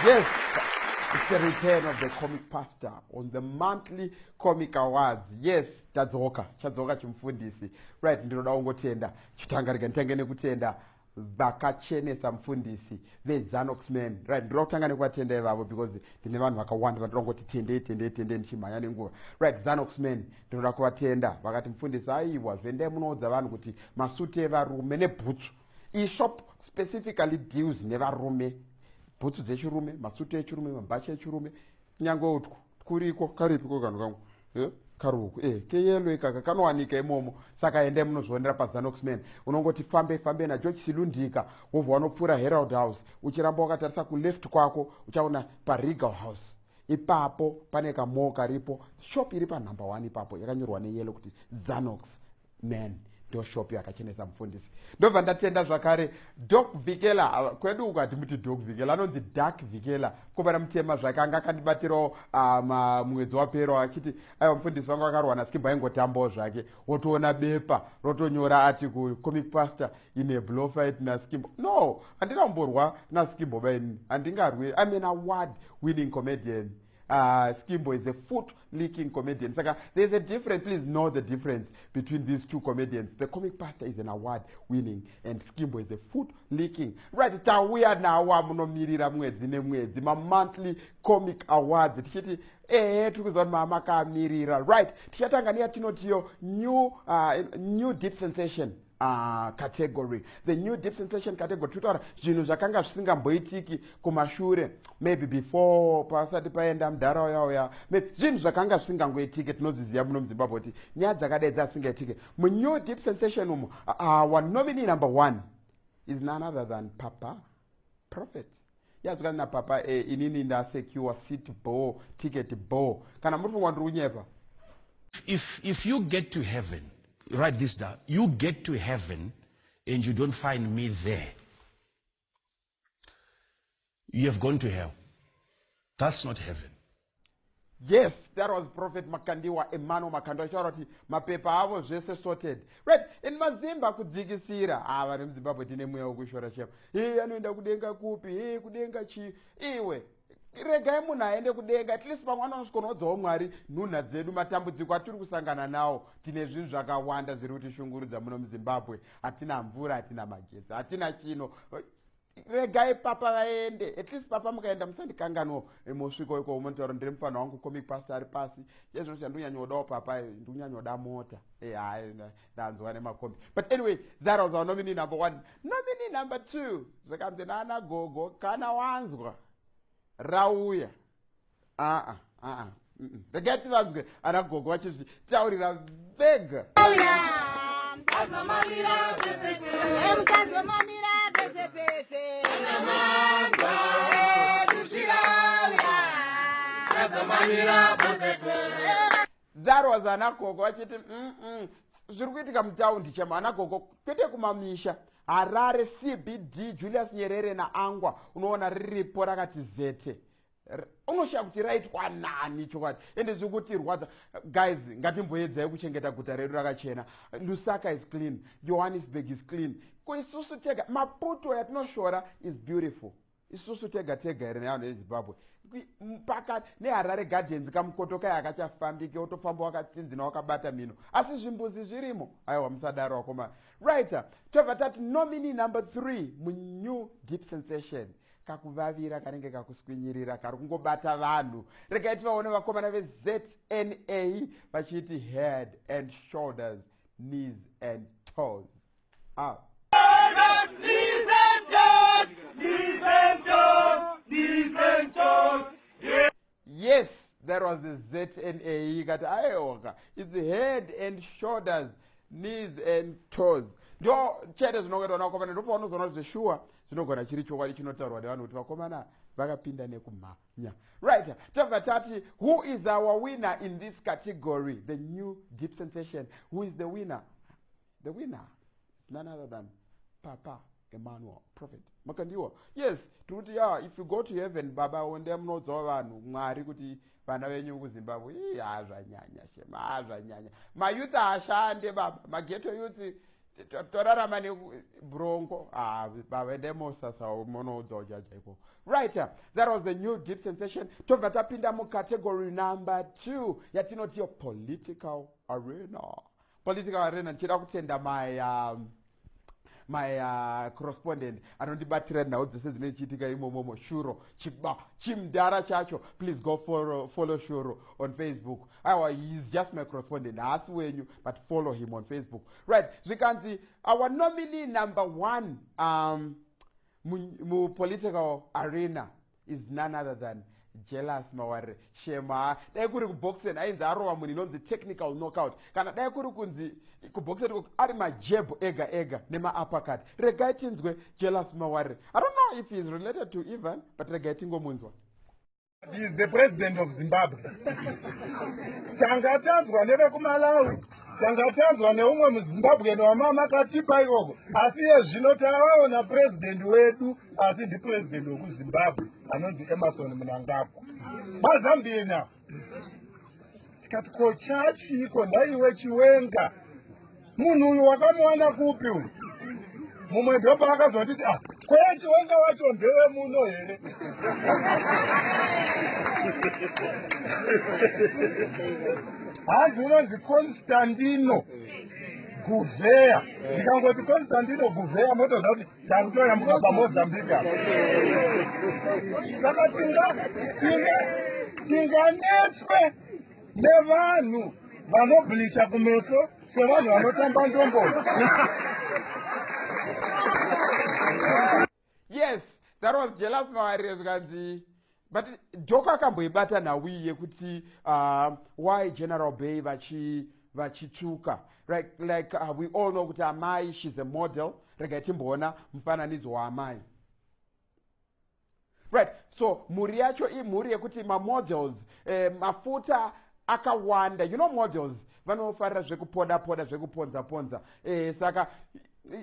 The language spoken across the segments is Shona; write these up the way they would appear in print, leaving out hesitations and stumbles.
Yes, it's the return of the Comic Pastor on the monthly Comic Awards. Yes, tadzoka, chadzoka chimufundisi. Right, ndinoda kungotenda. Chitanga, rega nditange nekutenda vakachenesa mufundisi veZanox Man. Right, ndinoda kutanga nekuvatenda ivavo because ndine vanhu vakawanda vandinoda kungoti tendei, tendei, tendei, ndichimhanya nenguva. Right, Zanox Man, ndinoda kuvatenda. Vakati, "Mufundisi, aiwa, zvendai munoudza vanhu kuti masuti evarume nebhutsu." Ishop specifically deals nevarume, bhutsu dzechirume, masuti echirume, mabhachi echirume, kunyange utwu kuriko. Karipiko kanhu kangu? Karuku keyellow ikaka kanowanika imomo. Saka endai munozvionera paZanox Man. Unongoti fambe fambe naGeorge Silundika, wobva wanopfuura Herald House, uchiramba wakatarisa kuleft kwako uchaona paRegal House. Ipapo pane kamall karipo, shop iri panumber 1 ipapo yakanyorwa neyellow kuti Zanox Man. Ndo shop yakachenesa mufundisi. Ndobva ndatenda zvakare Doc Vikela. Kwedu uku hatimuti Doc Vikela, anonzi Dark Vikela, mukomana mutema zvake. Anga akandibatirawo mwedzi wapera achiti, "Aiwa, mufundisi wangu akarwa naSkimbo." Aingotambawo zvake, wotoona bepa rotonyora ati kuComic Pastor in a blow fight naSkimbo. No, handina kumborwa naSkimbo baini, handingarwi. I'm an award winning comedian. Skimbo is a foot licking comedian. Saka there's a difference. Please know the difference between these two comedians. The Comic Pastor is an award winning and Skimbo is a foot licking. Right, tauya nawo amunomirira mwedzi nemwedzi, mamonthly Comic Awards. Tichiti ehe, tiri kuziva kuti mamakamirira. Right, tichatanga neyatinotiyo new deep sensation category. The new deep sensation category, tinotaura zvinhu zvakanga zvisingamboitiki kumashure, maybe before pasati paenda mudhara uya uya, maybe zvinhu zvakanga zvisingangoitiki. Tinozviziva muno muZimbabwe kuti nyaya dzakadai dzasingaitiki. Munew deep sensation umu, our nominee number one is none other than Papa Prophet. Yazvikani napapa, inini ndasecure seat ball, ticket ball. Kana muri fungwa ndiri kunyepa. If you get to heaven, write this down, you get to heaven and you don't find me there, you have gone to hell. That's not heaven. Yes, that was Prophet Makandiwa, Emmanuel Makandiwa, achitaura kuti mapepa avo zvese sorted. Right, in mazimba kudzikisira ava nemuZimbabwe tine mweya wekushora chepo. He, anoenda kudenga kupi? He, kudenga chii? Iwe, regai munhu aende kudenga. At least pamwe anonosvikonoudzawo Mwari nhunha dzedu, matambudziko atiri kusangana nawo. Tine zvinhu zvakawanda zviri kutishungurudza muno muZimbabwe. Hatina mvura, hatina magetsi, hatina chino. Regai papa vaende. At least papa mukaenda, musandikanganwo. Mosvika iko munotaura, "Ndiri mufana wangu Comic Pastor ari pasi chezvino chandinyanyodawo papa, ndikunyanyoda mota." Hai, ndanzwa nemakombi. But anyway, that was our nominee number one. Nominee number two, zvakanzi naana gogo, kana wanzwa rauya aa aa, regai tivanzwe ana gogo vachizvitaurira vega. Musazomamira pese pese. Musazomamira pese pese. Tusvirauya. Musazomamira pese pese. That was ana gogo vachiti zviri kuitika mutaundi chemo. Ana gogo, kwete kumamisha. Harare CBD, Julius Nyerere naAngwa, unoona riripo rakati zete. Unoshaya kuti raitwa nani chokwadi. Ende zviri kutirwadza. Guys, ngatimboedzai kuchengeta guta redu rakachena. Lusaka is clean, Johannesburg is clean. Isusu tega, Maputo yatinoshora is beautiful. Isusu tega tega here nevanhu veZimbabwe? Pakati neHarare Gardens, kamukoto kai akachafambike, wotofamba wakatsinzina, wakabata mhino, asi zvimbuzi zvirimo. Aiwa, musadaro wakomana. Right, tobva tati nominee number 3 munew deep sensation, kakuvavira kanenge kakuswinyirira kari kungobata vanhu. Regai tivaone vakomana veZNA vachiti head and shoulders, knees and toes. Ah. Knees and toes, knees and toes, knees and toes. Yes, that was the ZNA ikati aiwaka, it's head and shoulders, knees and toes. Ndo chete zvinongoitwa navakomana. Ndopaunozoona kuti zveshuwa zvinogona chiri chokwadi chinotaurwa nevanhu kuti vakomana vakapinda nekumhanya. Right, tobva tati, who is our winner in this category, the new deep sensation? Who is the winner? The winner is none other than Papa Emmanuel Prophet Makandiwa. Yes, tiri kuti ya, if you go to heaven, baba, onde munoudzawo vanhu, Mwari, kuti vana venyu kuZimbabwe, ii, ha, zvanyanya shema, ha, zvanyanya. Mayouth haashande baba, maghetto youth. Torarama nebronco. Ah, baba, endai mosasa munoudzawo jaja ikoko. Right, that was the new deep sensation. Tobva tapinda mucategory number 2 yatinoti yo political arena. Political arena, ndichida kutenda my correspondent anondibatira nhau dzese dzinenge chiitika imomomo, Shuro Chiba, chimudhara chacho. Please go follow Shuro on Facebook. Aiwa, he is just my correspondent, haasi wenyu, but follow him on Facebook. Right, zvikanzi our nominee number one mupolitical arena is none other than Jealous Mawarire. Shema, dai kuri kuboxen ainzi arova munhu inonzi technical knockout, kana dai kuri kunzi kuboxen ari majeb ega ega nemauppercut. Regai tinzwe Jealous Mawarire. I don't know if he is related to Evan, but regai tingomunzwa. He is the president of Zimbabwe. Tanga tanzwa nevekuMalawi, tanga tanzwa neumwe muZimbabweni wamamakatipa ikoko, asi iye zvino tavaona purezidendi wedu, asi ndipurezidendi wekuZimbabwe anonzi Emmerson Mnangagwa. MaZambia tikati, ko chachiko ndaiwe Chiwenga, munhu uyu wakamuwana kupi uyu? Mumwe ndopaakazonditi, ah, kweye Chiwenga wacho ndewe muno here? Hanzi unonzi Constantino Guvheya. Ndikangoti Constantino Guvheya, motoziva kuti ndakutoyambuka paMozambique. Saka tinganetswe nevanhu vanobleacha kumeso sevanhu vanotamba ndombolo? Yes, that was Jealous Mawarire. Zvikanzi, but Joko akamboibata nhau iyi yekuti why General Bay vachitsvuka, right? Like we all know kuti amai, she's a model. Regai timboona mufananidzo waamai. Right, so mhuri yacho imhuri yekuti mamodels, mafuta akawanda. You know models vanofarira zvekupoda poda, zvekuponza ponza. Saka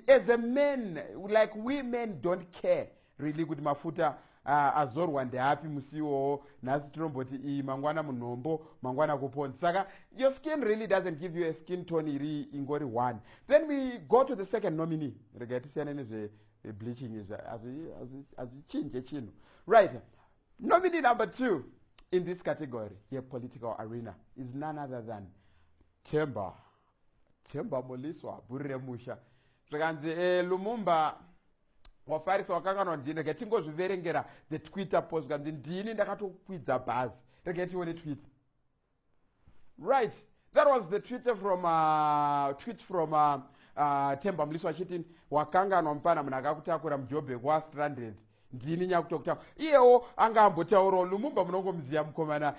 as a man, like, we men don't care really kuti mafuta azorwa ndeapi musi iwowo. Nhasi tinomboti iyi, mangwana munhombo, mangwana kuponza. Saka your skin really doesn't give you a skin tone iri ingori one. Then we go to the second nominee. Regai tisiyane nezvebleaching izvi, hazvichinje chinhu. Right, nominee number two in this category yepolitical arena is none other than Themba Mliswa, bhuri remusha. Zvikanzi Lumumba wafarisa wakanganwa ndini. Regai tingozviverengera the Twitter post. Kanzi ndini ndakatokwidza bhazi. Regai tione Twitter. Right, that was the twitter from tweet from Themba Mliswa achiti, wakanganwa mupana munhu akakutakura muJobek wastranded, ndini nyakutokutakura. Iyewo anga ambotaurawo. Lumumba munongomuziya mukomana,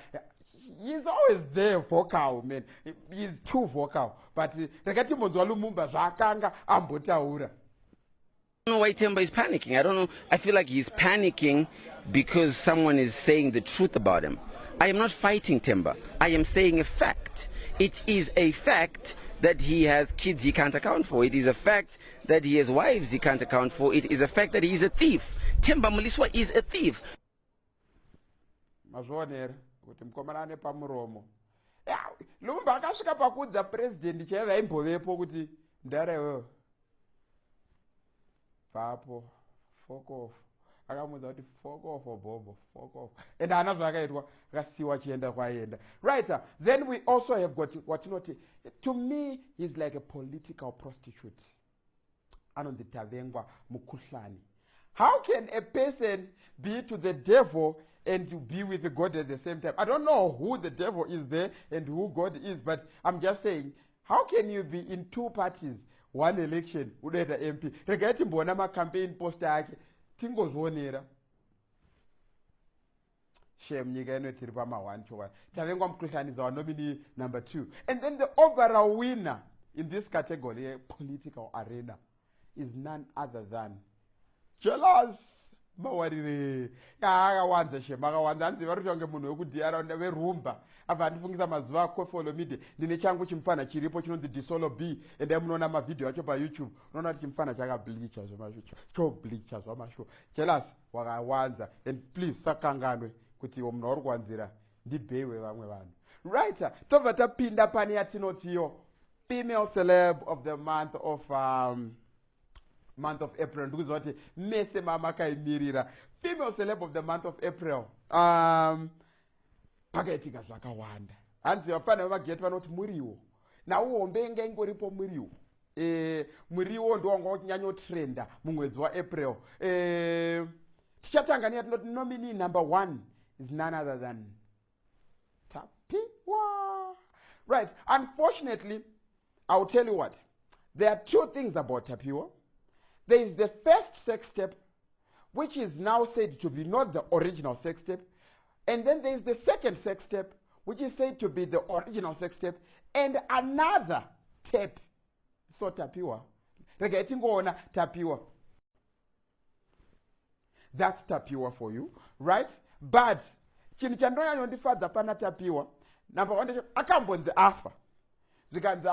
he's always there, vocal man, he's too vocal, but regai timbonzwa Lumumba zvaakanga ambotaura. Don't know why Themba is panicking. I don't know. I feel like he's panicking because someone is saying the truth about him. I am not fighting Themba. I am saying a fact. It is a fact that he has kids he can't account for. It is a fact that he has wives he can't account for. It is a fact that he is a thief. Themba Mliswa is a thief. Mazvionera kuti mukomana ane pamuromo. Lumumba akasvika pakuudza purezidendi chaivo vaimbovepo kuti, ndara iwewe, bvapo, fokofu. Akamuudza kuti fokofo bhobho fokofo, and haana zvaakaitwa, akasiyiwa achienda kwaienda. Right, then we also have got watinoti, to me he's like a political prostitute, anonzi Tavengwa Mukuhlani. How can a person be to the devil and to be with God at the same time? I don't know who the devil is there and who God is, but I'm just saying, how can you be in two parties, one election unoita MP? Regai timboona macampaign poster ake, tingozvionera. Shem, nyika ino tiri pama1 chokwadi. Tavengwa Mukuhlani is our nominee number two. And then the overall winner in this category yepolitical arena is none other than Jealous Mawarire. Akawanza, shem, akawanza. Hanzi vari kuita kunge munhu wekudhiyara verumba. Abva andifungisa mazuva aKoffi Olomide. Ndine changu chimufana chiripo chinonzi Disolo B. Endai munoona mavhidhiyo acho paYouTube, unoona kuti chimufana chakableacha zvemasho, chobleacha zvamasho. Jealous wakawanza, and please sakanganwe kuti iwo munhu wauri kuwanzira ndibheiwe vamwe vanhu. Right, tobva tapinda pane yatinotiyo. Female celeb of the month of month of April. Ndikuziva kuti mese mamakaimirira female celeb of the month of April. Pakaitika zvakawanda. Hanzi vafana vemageti vanoti muriwo nauhombe inga ingoripo muriwo. Muriwo ndo wanga uchinyanyotrenda mumwedzi waApril. Tichatanga neyatinoti nominee number 1 is none other than Tapiwa. Right, unfortunately, I will tell you what, there are two things about Tapiwa. There is the first sex tape, which is now said to be not the original sex tape, and then there is the second sex tape, which is said to be the original sex tape, and another tape. So Tapiwa, regai tingoona Tapiwa. That's Tapiwa for you, right? But chinhu chandonyanyondifadza pana Tapiwa, number one, akambonzi afa. Zvikanzi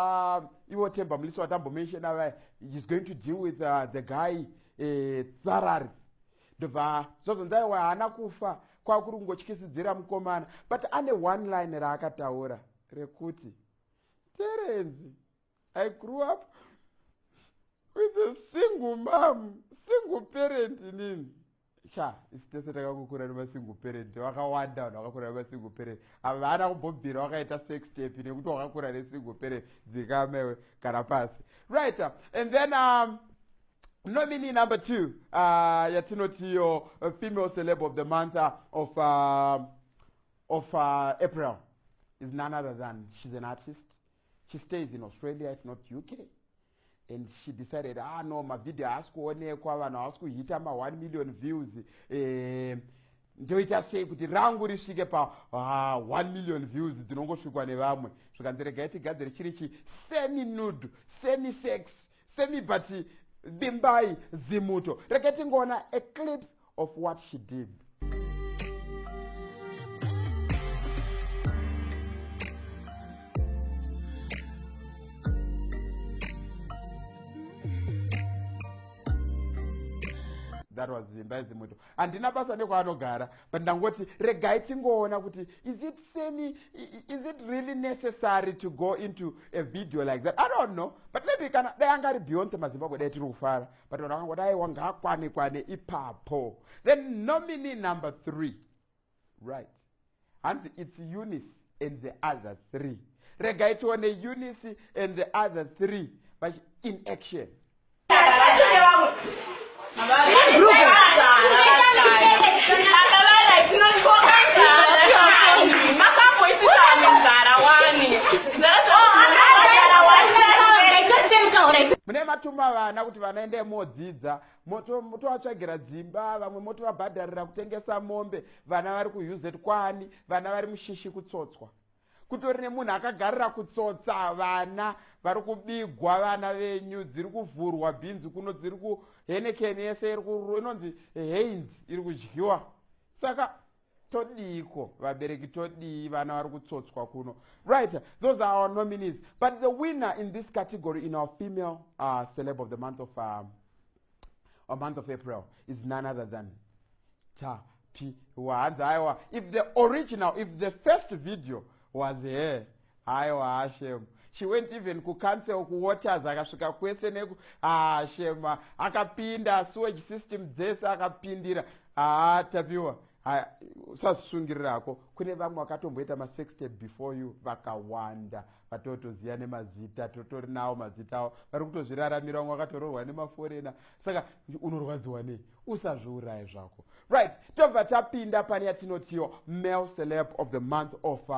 iwo Temba Mliswa watambomentiona vaya, is going to deal with the guy thoroughly. Ndobva zvozonzi aiwa haana kufa, kwakuri kungotyisidzira mukomana. But ane one line raakataura rekuti, Terence, I grew up with a single mom, single parent inini. Sha, isi tese takangokura nemasingle parent. Vakawanda vanhu vakakura nemasingle parent. Havana kumbobvira vakaita sex tape nekuti wakakura nesingle parent. Dzikamewe kana pasi. Right, and then nominee number 2, yatinotiyo female celeb of the month of April is none other than, she's an artist. She stays in Australia, if not UK. And she decided, no, mavideo haasi kuonekwa, vanhu havasi kuhita ma1 million views. Ndoita sei kuti rangu risvike pa 1 million views dzinongosvikwa nevamwe? Zvikanzi regai tigadzire chiri chi semi nude, semi sex, semi, but Vimbai Zimuto. Regai tingoona a clip of what she did. That was Vimbai Zimuto. Handina basa nekwaanogara, but ndangoti regai tingoona kuti is it semi, is it really necessary to go into a video like that? I don't know, but maybe kana dai anga ari Beyonce maZimbabwe dai tiri kufara, but vanhu vakangoti aiwa ngaakwane kwane ipapo. Then nominee number 3, right, hanzi it's Eunice and the other 3. Regai tione Eunice and the other 3 but in action. Mune matuma vana kuti vana endai modzidza, motovatsvagira dzimba, vamwe motovabhadharira kutengesa mombe, vana vari kuUZ kwani, vana vari mushishi kutsotswa. Kutori nemunhu akagarira kutsotsa vana vari kubigwa, vana venyu, dziri kuvhurwa bhinzi kuno, dziri kuhenekeni yese inonzi Heinz iri kudyiwa. Saka todiiko vabereki, todii vana vari kutsotswa kuno? Right, those are our nominees. But the winner in this category in our female celeb of the month of April is none other than Tapiwa. Hanzi aiwa, if the original, if the first video was here, aiwa Hashem. She went even kucancel kuwaters, akasvika kwese neku Hashem, akapinda sewage system dzese akapindira. Tapiwa, usazvisungirirako. Kune vamwe vakatomboita masex tape before you vakawanda, vatotoziya nemazita, totori nawo mazita avo, vari kutozviraramira, vamwe vakatororwa nemaforena. Saka unorwadziwa nei? Usazviuraye zvako. Right, tobva tapinda pane yatinotiyo male celeb of the month of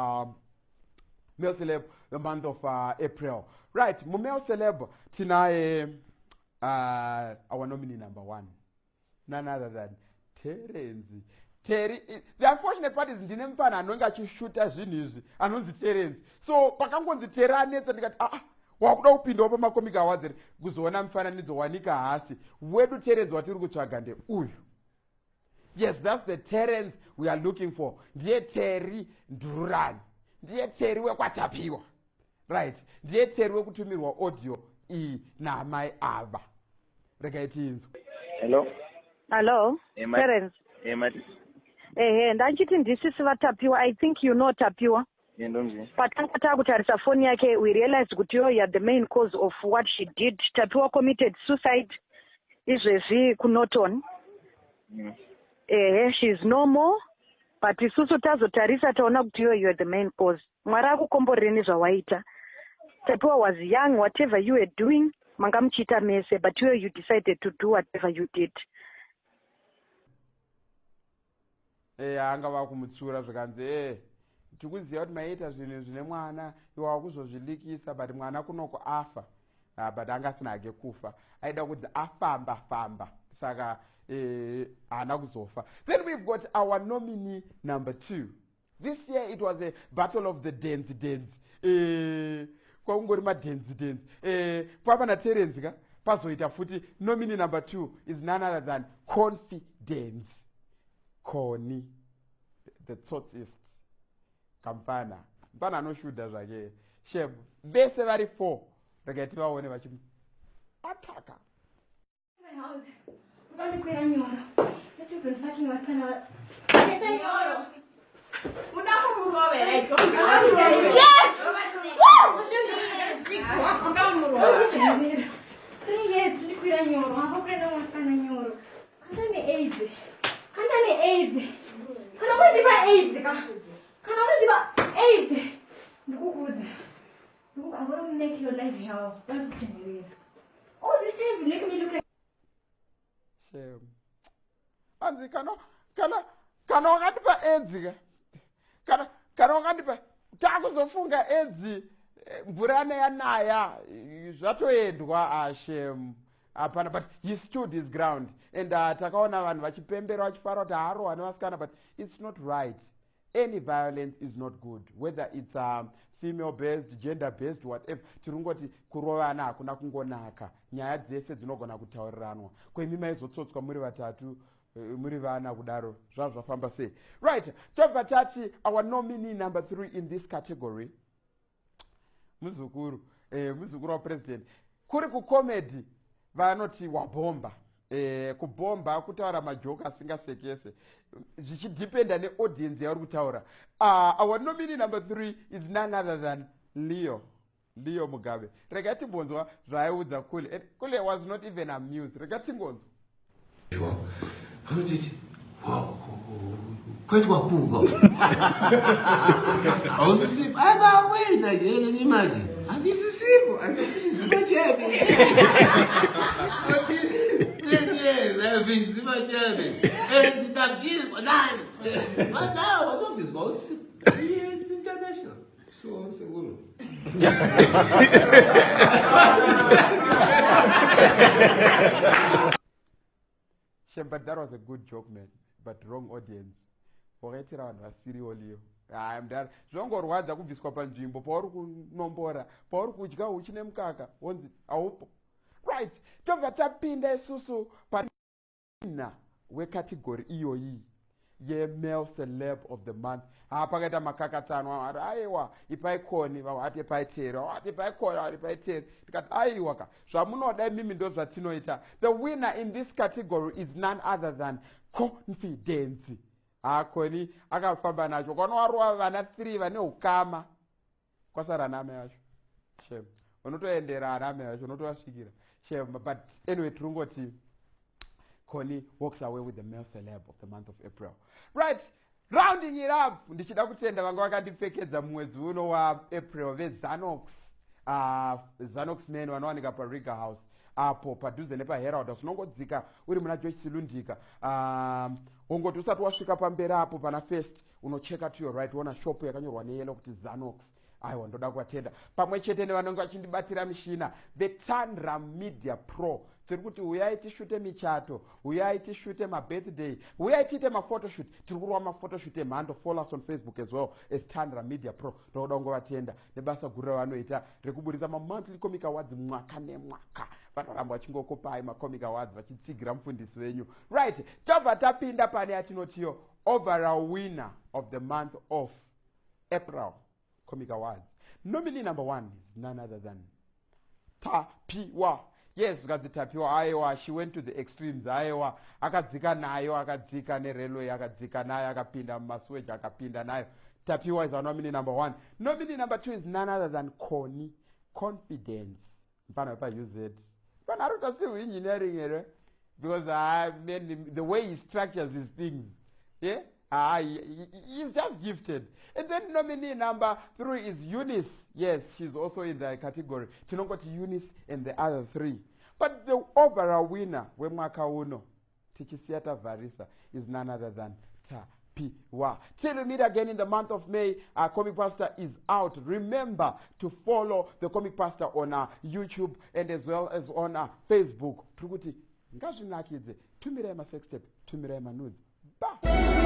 male celeb the month of April. Right, mumale celeb tinaye our nominee number 1, none other than Terence. Terry, the unfortunate part is ndine mufana anonge achishuta zvinhu izvi anonzi Terence. So pakangonzi Terry anetsa ndikati wakuda kupindawo pamacomic awards here, kuzoona mufananidzo wanika hasi wedu. Terence watiri kutsvaga ndeuyu. Yes, that's the Terence we are looking for. Ndiye Terry Ndururani, ndiye Terry wekwaTapiwa. Right, ndiye Terry wekutumirwa audio iyi naamai ava. Regai tiinzwe. Hello. Hello. Terence. Ehe, ndachiti ndisisi vaTapiwa. I think you know Tapiwa. Ndomzi. Patanga taakutarisa foni yake, we realized kuti yo, you are the main cause of what she did. Tapiwa committed suicide izvezvi kuNorton. Ehe, she is no more, but isusu tazotarisa taona kuti yo, you are the main cause. Mwari akukomborere nezvawaita. Tapiwa was young. Whatever you were doing, manga muchiita mese, but iwe you decided to do whatever you did. Anga vakumutsura zvikanzi, tikuziva kuti maiita zvinhu zvine mwana, iwe wakuzozvilikisa, but mwana kunoko afa. But anga asina hake kufa, aida kuti afamba famba, saka haana kuzofa. Then we've got our nominee number two. This year it was a battle of the dance dance. Kwakungori madance dance. Kwava naTerence ka, pazoita futi nominee number two is none other than Confidence Coni, the tsotsist kamfana, mfana anoshuda zvake. Shem, vese vari four, regai tivaone vachiataka. Vandikwira nyoro. Children fucking vasikana. Nyoro. Uda kumurovera. Yes! Woo! 3 years ndikwira nyoro. Akakwira vasikana nyoro. Kana neAIDS. Kana neAIDS. Kana unondipa AIDS ka. Kana unondipa AIDS. Ndikukudza. I want to make your life hell. Don't generate. All this time you make me look like Shem, anzi kana wakandipa AIDS ka, kana wakandipa, takuzofunga AIDS, mvura neyanaya, zvatoendwa. Ashem, hapana. But he stood his ground and takaona vanhu vachipembera, vachifara kuti haarohwa nevasikana, but it's not right. Any violence is not good, whether it's female based, gender based, whatever. Tiri kungoti kurovana hakuna kungonaka. Nyaya dzese dzinogona kutauriranwa. Kwemi maizotsotswa muri vatatu, muri vana kudaro, zvava zvafamba sei? Right, tobva tati our nominee number three in this category, muzukuru, muzukuru wapresident. Kuri kucomedy vanoti wabhomba. Kubhomba kutaura majoke asingasekese, zvichidhipenda neaudience yauri kutaura. Our nominee number three is none other than Leo, Leo Mugabe. Regai timbonzwa zvaaiudza Kule, and Kule was not even amused. Regai tingonzwa. Vanotiti kwaitwa kunga hausisipo. Aiba, wait, imagine handisisipo, handisisi Zima chairman. 10 years I've been Zima chairman and ndabviswa nani mazao vanobviswa hausisipo. It's international, so sekuru. Shem, but that was a good joke, man, but wrong audience. Wakaitira vanhu vasiriwo, Leo. Hayi mudara, zvongorwadza kubviswa panzvimbo pauri kunombora, pauri kudya uchi nemukaka, wonzi haupo. Right, tobva tapinda isusu pana wecategory iyoyi yemale celeb of the month. Ha, pakaita makakatanwa. Ati aiwa, ipai Koni, vamwe ati ipai Teri, vamwe ati ipai Koni, vamwe ati ipai Teri. Tikati aiwa ka, zvamunoda imimi ndo zvatinoita. The winner in this category is none other than Confidence. Ha, Koni akafamba nacho. Kwanowarova vana 3 vane ukama, kwasara ana vacho. Shem, unotoendera ana mai vacho, unotovasvikira. Shem, but anyway, tirungoti Connie walks away with the male celeb of the month of April. Right, rounding it up, ndichida kutenda vanga vakandipfekedza mumwedzi uno waApril, veZanox, Zanox Men, vanowanika paRiga House apo padhuze nepaHerald House. Unongodzika uri muna George Silundika, wongoti usati wasvika pamberi apo pana First, unocheka to your right, wona shop yakanyorwa neyellow kuti Zanox. Aiwa, ndoda kuvatenda pamwe chete nevanenge vachindibatira mishina, veTandram Media Pro. Tiri kuti uyai tishute michato, uyai tishute mabirthday, uyai tiite maphotoshoot. Tiri kurwa maphotoshoot emhando. Follow us on Facebook as well as Tandra Media Pro. Ndokuda kungovatenda nebasa guru ravanoita rekuburitsa mamonthly comic awards mwaka nemwaka. Vanoramba vachingokopai macomic awards, vachitsigira mufundisi wenyu. Right, tobva tapinda pane yatinotiyo overall winner of the month of April comic awards. Nominee number one is none other than Tapiwa. Yes, zvikanzi Tapiwa, aiwa, she went to the extremes. Aiwa, akadzika nayo, akadzika nerailway, akadzika nayo, akapinda mumasewage, akapinda nayo. Tapiwa is our nominee number one. Nominee number two is none other than Connie Confidence. Mfana wepa-UZ. Mfana ari kuita civil engineering here because I mean, the way he structures his things, yeah? He's just gifted. And then nominee number three is Eunice. Yes, she's also in the category. Tinongoti Eunice and the other three. But the overall winner wemwaka uno, tichisiya tavharisa, is none other than Tapiwa. Till we meet again in the month of May, our Comic Pastor is out. Remember to follow the Comic Pastor on our YouTube and as well as on our Facebook. Tiri kuti ngazvinakidze, tumirai masex tape, tumirai manudes. Bye.